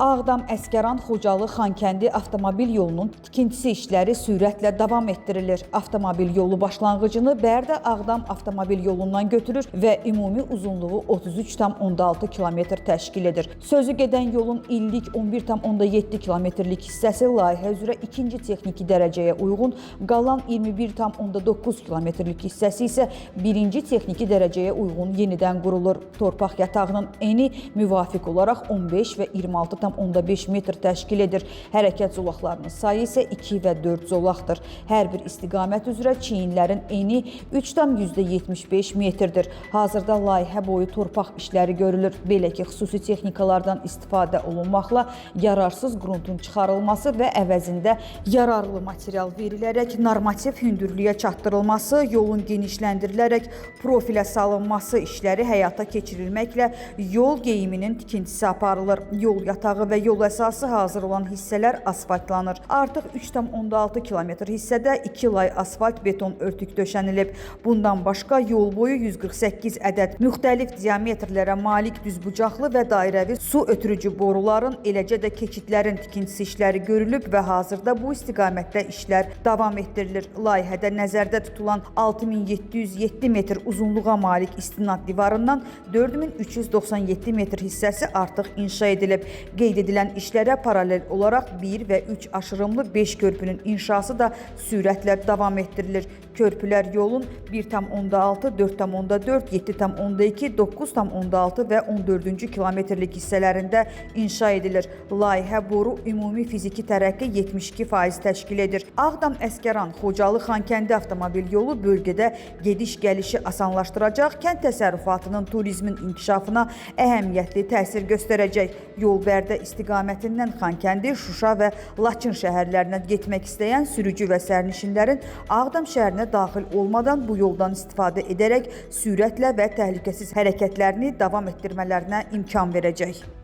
Ağdam, Əsgəran, Xocalı, Xankəndi avtomobil yolunun tikintisi işləri sürətlə davam etdirilir. Avtomobil yolu başlanğıcını Bərdə Ağdam avtomobil yolundan götürür və ümumi uzunluğu 33,6 kilometr təşkil edir. Sözü gedən yolun illik 11,7 kilometrlik hissəsi layihə üzrə ikinci texniki dərəcəyə uyğun, qalan 21,9 kilometrlik hissəsi isə birinci texniki dərəcəyə uyğun yenidən qurulur. Torpaq yatağının eni müvafiq olaraq 15 və 26,5 metr təşkil edir. Hərəkət zolaqlarının sayı isə 2 və 4 zolaqdır. Hər bir istiqamət üzrə çiyinlərin eni 3,75 metrdir. Hazırda layihə boyu torpaq işləri görülür. Belə ki, xüsusi texnikalardan istifadə olunmaqla yararsız gruntun çıxarılması və əvəzində yararlı material verilərək normativ hündürlüyə çatdırılması, yolun genişləndirilərək profilə salınması işləri həyata keçirilməklə yol geyiminin tikintisi aparılır. Yol yatağı və yol əsası hazır olan hissələr asfaltlanır. Artıq 3,6 kilometr hissədə 2 lay asfalt beton örtük döşənilib. Bundan başqa yol boyu 148 ədəd müxtəlif diametrlərə malik düzbucaqlı və dairəvi su ötürücü boruların, eləcə də keçidlərin tikintisi işləri görülüb və hazırda bu istiqamətdə işlər davam etdirilir. Layihədə nəzərdə tutulan 6707 metr uzunluğa malik istinad divarından 4397 metr hissəsi artıq inşa edilib. Qeyd edilən işlərə paralel olaraq 1 və 3 aşırımlı 5 körpünün inşası da sürətlə davam etdirilir. Körpülər yolun 1,6, 4,4, 7,2, 9,6 və 14-cü kilometrlik hissələrində inşa edilir. Layihə boru ümumi fiziki tərəqqi 72% təşkil edir. Ağdam, Əsgəran, Xocalı, Xankəndi avtomobil yolu bölgədə gediş-gəlişi asanlaşdıracaq, kənd təsərrüfatının, turizmin inkişafına əhəmiyyətli təsir göstərəcək. Yol Bərdə istiqamətindən Xankəndi, Şuşa və Laçın şəhərlərinə getmək istəyən sürücü və sərnişinlərin Ağdam şəhərinə daxil olmadan bu yoldan istifadə edərək sürətlə və təhlükəsiz hərəkətlərini davam etdirmələrinə imkan verəcək.